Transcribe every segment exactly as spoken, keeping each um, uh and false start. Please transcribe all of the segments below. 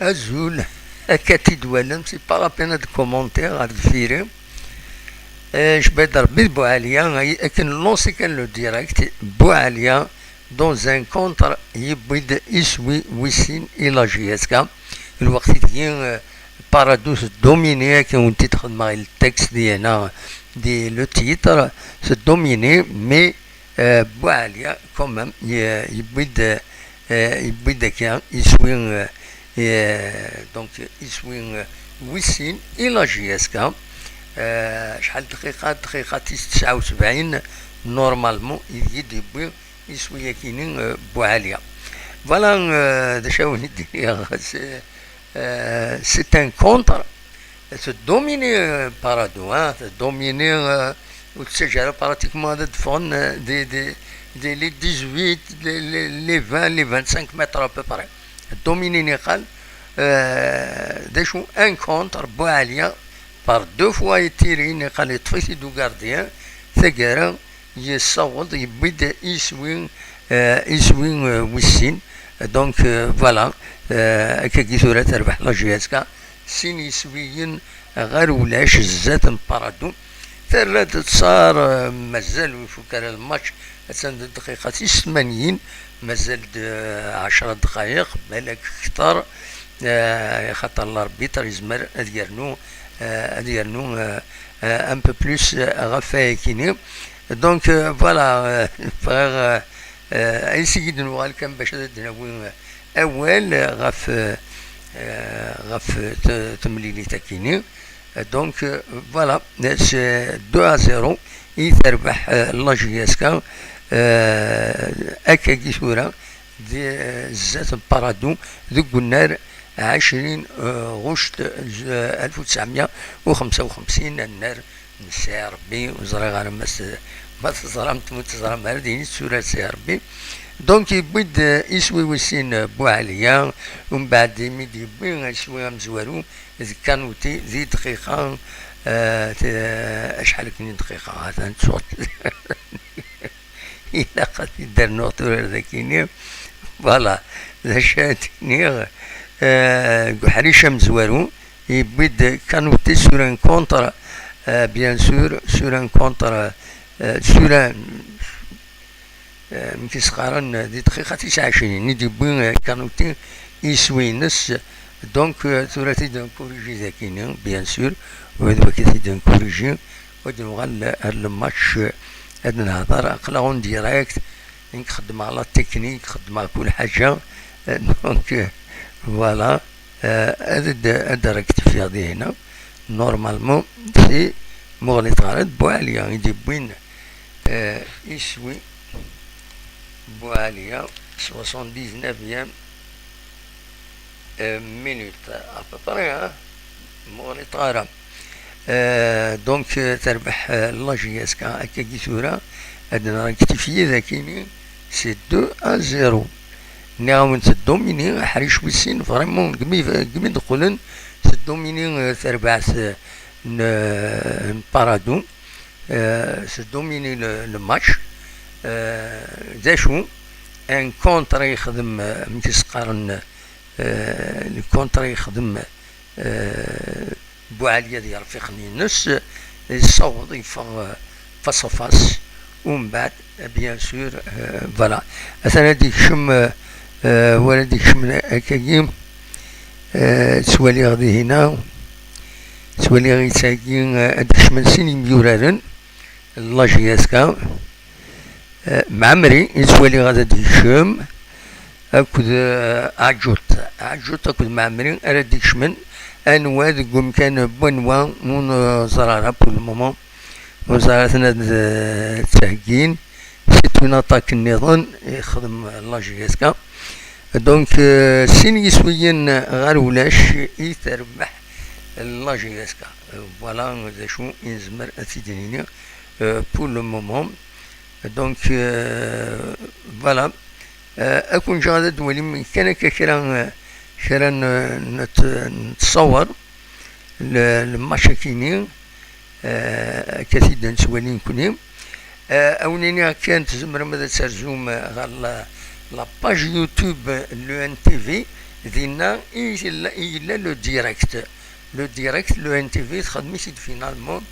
Azul, akka t-id-walem, c'est pas la peine ad commenter ɣer deffir-i. Eh, Jbed Rebbi d Buɛaliya, ay-, akken lancer kan le direct, Buɛaliya, dans un contre, yewwi-d iswi wis sin i la J S K. Lweqt i deg-i, eh, Paradou dominer, akken wen-t-id-xedmeɣ i le texte di hena, di le titre, c'est dominer, mais Euh, Buɛaliya, quand même, ye-, yewwi-d, euh, yewwi-d akka iswi, euh, euh, donc, iswi, euh, wis sin i la J S K. Euh, acḥal dqiqa? Dqiqa tis tesɛa u sebɛin, normalement, i d-yewwi iswi-yakini, euh, Buɛaliya. Voilà, euh, d acu ara wen-id-iniɣ, c'est, euh, c'est un contre. Teddomini, euh, Paradou, hein, teddomini, euh, ur tettaǧǧa ara pratiquement ad d-ffɣen, euh, des, des, des, les dix-huit, les, les, les vingt, les vingt-cinq mètres à peu près. Teddomini niqal, euh, d acu, un contre, Buɛaliya, par deux fois i tiri, niqal yeṭṭef-it-id ugardien, taggara, yessaweḍ, yewwi-d iswi, euh, iswi, euh, wis sin. Donc, euh, voilà, euh, akkagi tura terbeḥ la J S K, sin yiswiyen ɣer ulac zdat n Paradou. Terra-d ttṣar, euh, mazal ur ifuk ara lmatch, attan d dqiqa tis tmanyin, mazal-d, euh, ɛecra ddqayeq, balak kter, euh, axaṭer l'arbitre yezmer ad yernu, euh, ad yernu, euh, euh, un peu plus, euh, ɣef wayakini. Donc, euh, voilà, euh, bɣiɣ, euh, euh, ayen i d-nuɣal kan bac ad d-nawi, euh, awal, euh, ɣef, euh, euh, ɣef, euh, t-, temlilit-akini. Euh, donc, euh, voilà, c'est deux à zéro i terbeḥ, euh, la J S K, euh, akkagi tura, di, euh, zdat n Paradou, deg unnar ɛecrin, euh, ɣuct, euh, alef u tesɛemya u xemsa u xemsin, annar n Sidi Ṛebbi, ur ẓriɣ ara ma s-, ma teẓram-t, ma ur teẓram ara, d ayen i d tura Sidi Ṛebbi. Donc, yewwi-d, euh, iswi wis sin, euh, Buɛaliya, umbeɛd imi d-yewwi iswi amezwaru d Kanuti di dqiqa, euh, t-, acḥal akken i dqiqa, atan ttsuɣ. Ilaq ad t-id-rnuɣ tura ar dakini. Voilà, d acu ara d-iniɣ, euh, deg uḥric amezwaru, yewwi-d Kanuti sur un contre, euh, bien sûr, sur un contre, euh, sur un, euh, amek i s-qqaren, di dqiqa tis ɛecrin i d-yewwi, euh, Kanuti iswi-ines. Donc, euh, tura ad t-id-nkuriji dakini, bien sûr, u ad wak ad t-id-nkuriji, u ad nuɣal ar le match, euh, ad nehḍer, aql-aɣ en direct, nekk xeddmeɣ la technique, xeddmeɣ kul ḥaǧa. Donc, euh, voilà. Euh, ad d-, ad d-rectifiɣ di hina. Normalement, c'est Muɣli Ṭaher d Buɛaliya i d-yewwin, euh, iswi Buɛaliya, soixante-dix-neuvième, euh, minute, à peu près, hein. Muɣli Ṭaher. Euh, donc, euh, terbeḥ, euh, la J S K akkagi tura, ad nrectifie dakini, c'est deux à zéro. Nniɣ-awen teddomini, aḥric wis sin, vraiment, deg mi, deg mi d-qqlen, teddomini, euh, terbaɛt, euh, n, n Paradou, euh, teddomini le, le match. Euh, d acu, un contre i yexdem, euh, amek i s-qqaren, euh, le contre i yexdem, euh, Buɛaliya d yirfiqen-ines, yessaweḍ yeffeɣ, euh, face à face, umbeɛd, euh, bien sûr, euh, voilà. Atan ad d-yekcem, euh, euh, wara ad d-yekcem akkagi, euh, ttwaliɣ di hina, ttwaliɣ ittagi, euh, ad d-kecmen sin yimyuraren, la J S K, euh, Mɛemmri, yettwali ad d-yekcem, akked, euh, Aǧut. Aǧut akked Mɛemmri ara d-ikecmen. Anwa deg umkan n wanwa, ur neẓri ara pour le moment. Ur neẓri ara aten ad, euh, ttheggin. C'est une attaque nniḍen i yexdem la J S K. Donc, euh, sin yiswiyen ɣer ulac i terbeḥ la J S K. Euh, voilà d acu i nezmer ad t-id-nini, euh, pour le moment. Donc, euh, voilà. Euh, ad ken-ǧǧeɣ ad d-twalim kan akka kra, euh, kra n, n, n ttṣawer, le, le match-akini, euh, akka t-id-nettwali nekni. Euh, ad wen-iniɣ kan tzemrem ad terzum, euh, ɣer la, la page YouTube, euh, l'E N T V, Dinna i yella, i yella le direct. Le direct, le N T V, txedm-it-id finalement.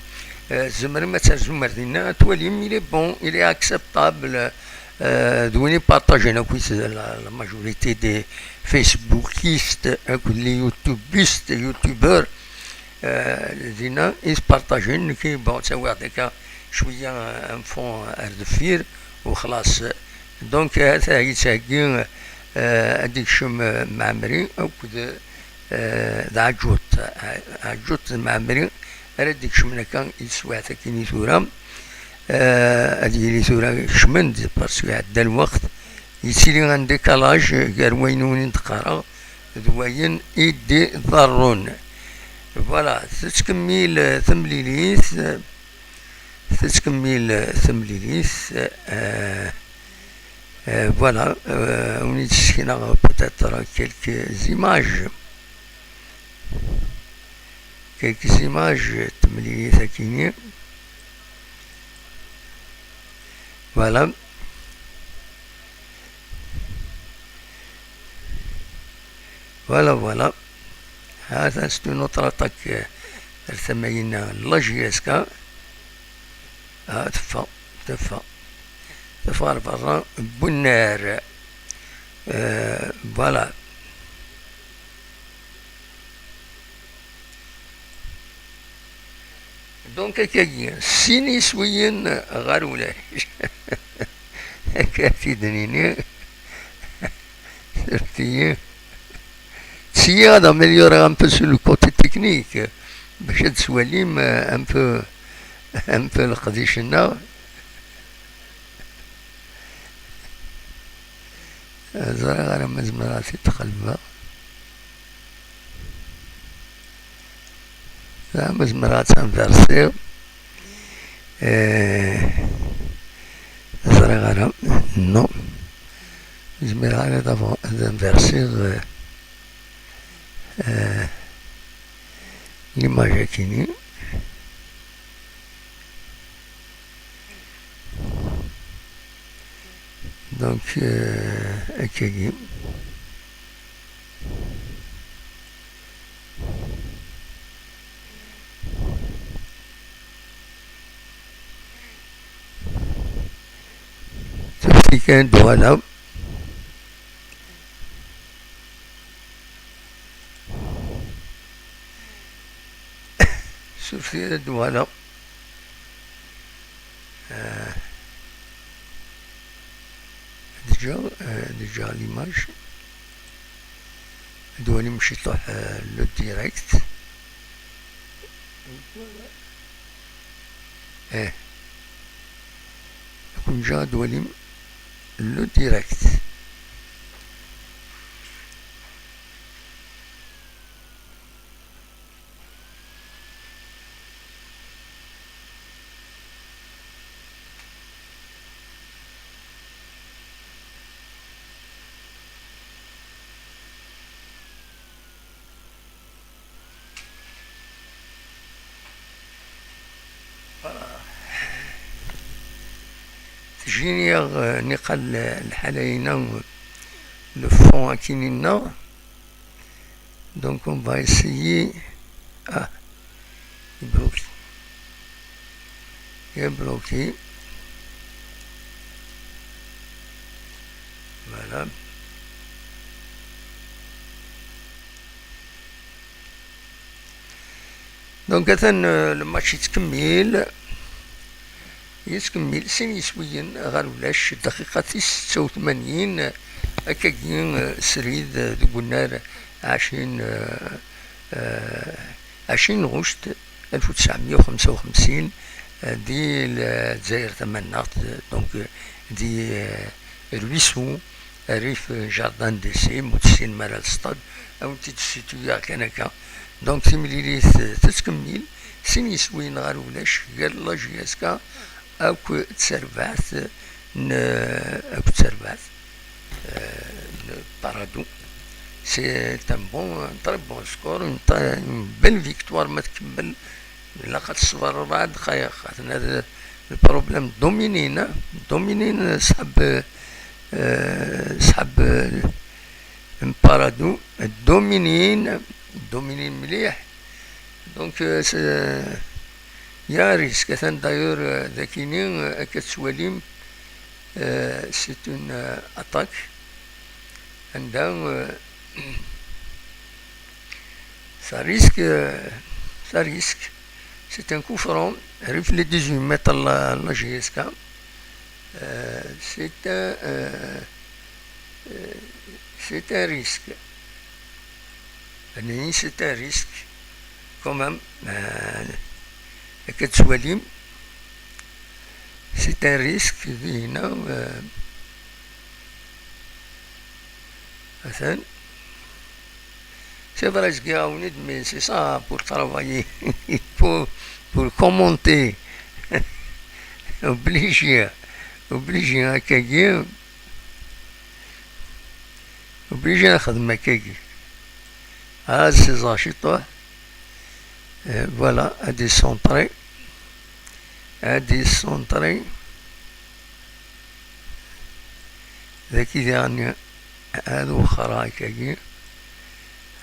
Euh, tzemrem ad terzum ar dinna, ad twalim, il est bon, il est acceptable. Euh, d win i partagen akkit la, la majorité des facebookistes, akked les youtubistes, youtubeurs. Euh, dinna i spartagen, nekki, bon, ttawiɣ-d akka cwiya, euh, un fond ar deffir, u xlas. Donc, euh, ata yettheggi, euh, ad d-ikcem, euh, Mɛemmri akked, euh, d Ɛeǧǧuṭ. Ɛeǧǧuṭ d Mɛemmri ara d-ikecmen akka i teswiɛt akkin i tura. Euh, ad yili tura kecmen-d, parce que iɛedda lweqt, yettili un décalage gar wayen umi d-qqareɣ d wayen i d-iḍerrun. Voilà, tettkemmil, euh, temlilit, euh, tettkemmil, euh, temlilit, euh, euh, voilà, euh, on y discutera peut-être quelques images. Quelques images, temlilit akkin-i. Voilà. Voilà, voilà. Ah, c'est une autre attaque, euh, ar tama-inna, la J S K. Ah, teffeɣ, teffeɣ. Teffeɣ ar berra n unnar. Euh, voilà. Donc, akkagi, sin yiswiyen ɣer ulac. Akka i d-nini. Suref-iyi. Essayer ad améliorer un peu sur le côté technique, bac ad twalim, euh, un peu, un peu leqdic-nneɣ. Ẓriɣ ara ma zemreɣ ad t-id-qelbeɣ. Dɣa ma zemreɣ ad tt-inversiɣ. Eh, ẓriɣ ara. Non. Ur zmireɣ ara ad av-, ad inversiɣ, eh, eh, l'image akkin-i. Donc, euh, akkagi. Suref-iyi kan ad d-uɣaleɣ. Suref-iyi ad d-uɣaleɣ. Euh, déjà, euh, déjà l'image. Ad twalim ciṭuḥ, euh, le direct. Eh. Kunja ad twalim le direct. Voilà. Tejjini-aɣ, euh, niqal, euh, lḥala-ina, le fond akkin-inna. Donc, on va essayer. Ah, il bloque. Il est bloqué. Voilà. Donc, atan, euh, le match yettkemmil. Yettkemmil sin yiswiyen ɣer ulac, ddaqiqa tis setta u tmanyin, akkagi, eh, srid, eh, deg unnar ɛecrin, eh, eh, ɛecrin ɣuct alef u tesɛemya u xemsa u xemsin, eh, di Lezzayer Tamannaɣt, eh, donc, eh, di, eh, Ruisseau, rrif, eh, Jardin d'Essai, ma ur tessinem ara lestad, ad wen-t-id-situyeɣ kan akka. Donc, timlilit, eh, tettkemmil, sin yiswiyen ɣer ulac, gar la J S K akk d terbaɛt n, akk d terbaɛt, euh, n Paradou. C'est un bon, un très bon score, une très, une belle victoire ma tkemmel. Ilaq ad teṣber rebɛa ddqayeq. Aten-a d, le problème dominin, hein. Dominin, euh, sḥab, euh, sḥab, euh, Parado, dominin, dominin mliḥ. Donc, euh, c'est, euh, il y a un risque. Atan d'ailleurs, euh, dakini, euh, akka tettwalim, euh, c'est une, euh, attaque. Anda, euh, ça risque, euh, ça risque. C'est un coup franc, rifle dix-huit mètres la, la J S K. Euh, c'est un, euh, euh, c'est un risque. Atan, c'est un risque. Quand même, euh, akka tettwalim, c'est un risque, dinna, euh, atan. C'est vrai, zgiɣ-awen-id, mais c'est ça pour travailler, pour, pour commenter. Obligé, obligé, akkagi. Obligé ad xedmeɣ akkagi. Ah, c'est ça, c'est toi. Euh, voilà, ad isentri. Ad isentri. Daki diɣen ad wexxreɣ akkagi.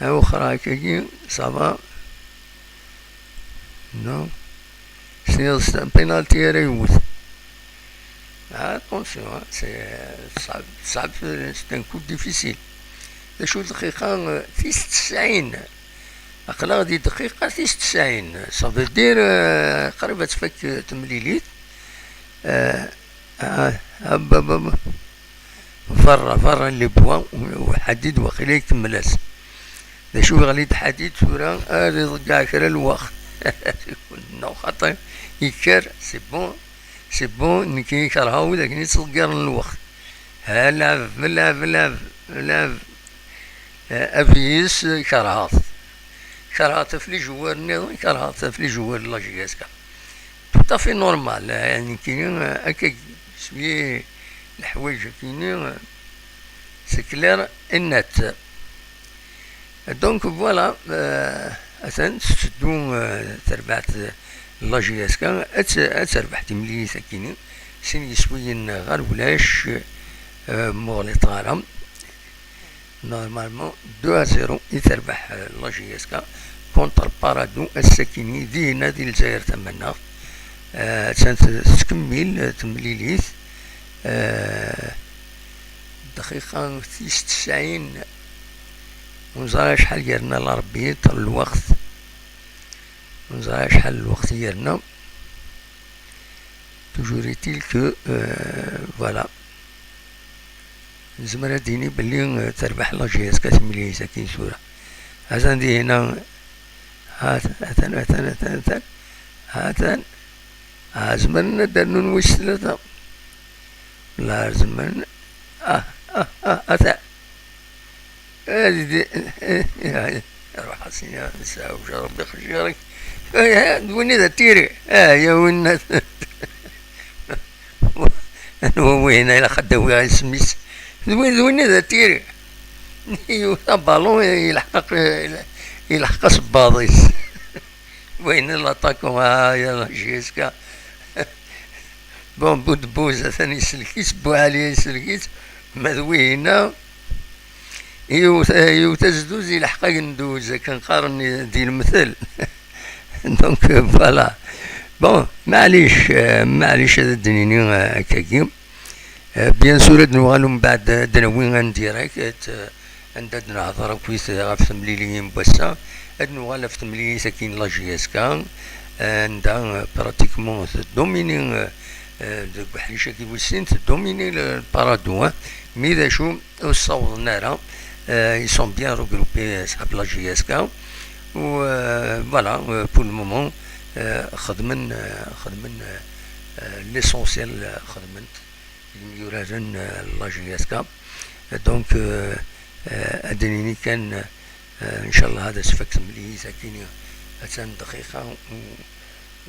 Ad wexxreɣ akkagi, ça va. Non. C'est un penalty ara yewwet. Ah, attention, hein, c'est, ça, ça, c'est un coup difficile. D acu, dqiqa, euh, tis tesɛin. Aql-aɣ di dqiqa tis tesɛin. Ça veut dire, euh, qrib ad tfak, euh, temlilit. Euh, ah, ah, ba, ba, ba. Berra, berra les bois, u Ḥadid waqila ikemmel-as. D acu, yeɣli-d Ḥadid tura, ad iḍeyyeɛ kra lweqt. Neɣ xaṭi, yekker, c'est bon, c'est bon, nekk i kerheɣ wid akken yettḍeggiren lweqt. Ha, lɛeb, lɛeb, lɛeb, lɛeb. Eh, Avies, eh, kerheɣ-t. Kerheɣ-t ɣef les joueurs nniḍen, kerheɣ-t ɣef les joueurs n la J S K. Tout à fait normal, eh, nekkini, eh, akka swi leḥwayeǧ-akini, eh, c'est clair et net. Donc voilà, eh, atan tetteddu, eh, terbaɛt, eh, la J S K, ad t-, ad terbeḥ timlilit-akini, sin yiswiyen ɣer ulac, eh, m'uɣliṭeɣ ara. Normalement, deux à zéro i terbeḥ, euh, la J S K contre Parado ass-akini dinna di Lezzayer Tamaneɣt. Euh, attan t-, tettkemmil, euh, temlilit. Euh, dqiqa tis tesɛin, ur neẓri acḥal yerna l'arbitre, lweqt. Ur neẓri acḥal lweqt i yerna. Toujours est-il que, euh, voilà. Nezmer ad d-nini belli, eh, terbeḥ la J S K timlilit-agi tura. Atan dihin-a, atan, atan, atan, atan, atan, atan. Ah, zemren ad d-rnun wis tlata. La zemren. Ah, ah, ah, atan. Ad d-, ruḥ-as ini, nesɛewj, Rebbi xjirek. Eh, d winna d atiri. Ah, ya winna. Anwa winna ilaq ad d-awiɣ isem-is? D win, d winna d atiri. Yewwet abalun, ilḥeq, ilḥeq asebbaḍ-is. Winna l'attaquant, ah, ya J S K. Bon, Boudbouz atan isellek-itt, Buɛli isellek-itt, ma d wihin-a, yiwet, yiwet azduz ilḥeq agenduz, akken qqaren di lemtel. Donc, voilà. Bon, maɛlic, euh, maɛlic ad d-nini, euh, akkagi. Euh, bien sûr, ad nuɣal umbeɛd ad d-nawi en direct, euh, anda d-nehḍer akkit ɣef temliliyin n wass-a, ad nuɣal ɣef temlilit-agi n la J S K, anda, euh, pratiquement tdomini, euh, euh, deg uḥric-agi wis sin, tdomini le, le Parado, hein. Mi d acu, ur ssawḍen ara, euh, ils sont bien regroupés, euh, ṣḥab la J S K, u, euh, voilà, euh, pour le moment, euh, xedmen, euh, xedmen, euh, euh, l'essentiel, euh, xedmen-t. Imyuraren, euh, la J S K. Donc, euh, euh, ad d-nini kan, euh, ncallah ad as-tfak temlilit-agi, attan dqiqa u,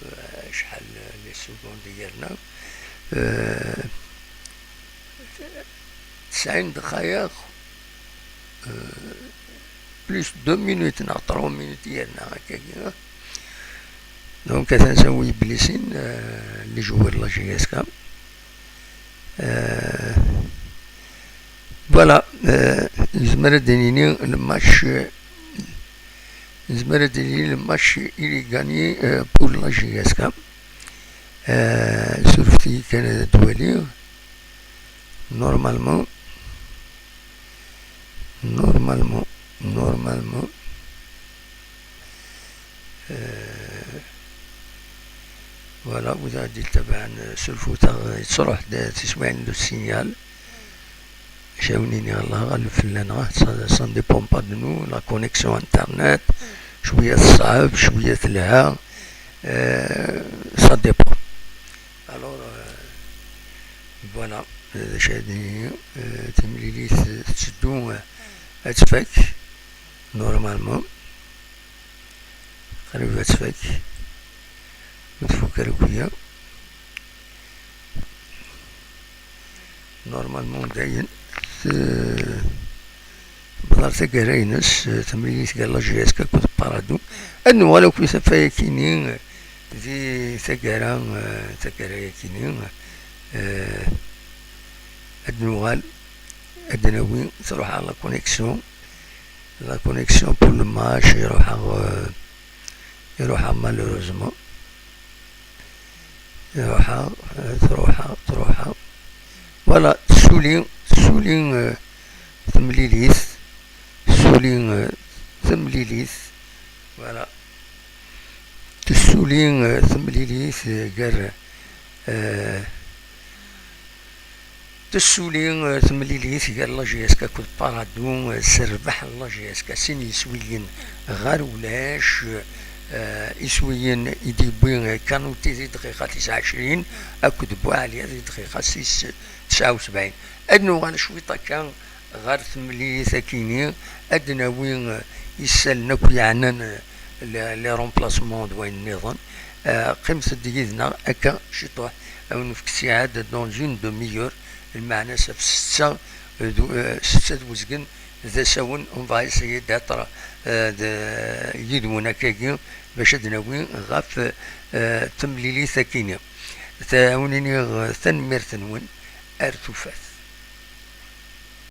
euh, acḥal, euh, les secondes i yerna. Euh, tesɛin dqayeq, euh, plus deux minutes neɣ trois minutes i yerna akkagi. Donc, atan sawi iblisin, euh, les joueurs de la J S K. Euh, voilà, euh, Nezmer ad d-nini le match, nezmer ad d-nini le match il est gagné, euh, pour la J S K. Euh, surfet-iyi kan ad d-waliɣ. Normalement, normalement, normalement, euh, voilà, vous avez dit, taban, euh, sur le footer, euh, yettruḥ-d tiswiɛin n le signal. Cawnin ɣer ɣer fell-aneɣ, ça, ça ne dépend pas de nous, la connexion internet, cwiya teṣɛeb, cwiya telha, euh, ça dépend. Alors, euh, voilà, euh, cadi, euh, timlilit tetteddu, euh, ad tfak, normalement. Qrib ad tfak. Ur tfuk ara akk-ya. Normalement, dayen, t-, tewweḍ ɣer taggara-ines, eh, temlilit gar la J S K akked Paradou. Ad nuɣal akk s afay-akini, eh, di taggara, eh, taggara-yakini, eh, ad nuɣal, ad nawi, truḥ ɣer la connexion. La connexion pour le match, iruḥ-aɣ, euh, iruḥ-aɣ malheureusement. Iruḥ-aɣ, euh, truḥ-aɣ, truḥ-aɣ. Voilà, tessuli, tessuli, euh, temlilit, tessuli, euh, temlilit. Voilà. Tessuli, euh, temlilit, euh, gar, euh, tessuli, eh, temlilit gar la J S K akked Paradou, eh, s rrbeḥ n la J S K, sin yiswiyen ɣer ulac, eh, iswiyen i d-yewwi, eh, Kanouté di dqiqa tis ɛecrin akked Boualia di dqiqa tis tesɛa u sebɛin. Ad nuɣal cwiṭ akka ɣer temlilit akini, ad d-nawi, eh, isallen akk yeɛnan, eh, les, les remplacements d wayen nniḍen. Eh, qqimet-d yid-neɣ akka ciṭuḥ, ad wen-nefk ttiɛad dans une demi-heure, lmeɛna-s ɣef ssetta, eh, d, eh, ssetta d uzgen d asawen, on va essayer d'être, eh, d, yid-wen akkagi, bac ad d-nawi ɣef, eh, temlilit akini. Ta-, ad wen-iniɣ, eh, tanemmirt-nwen, ar tufat.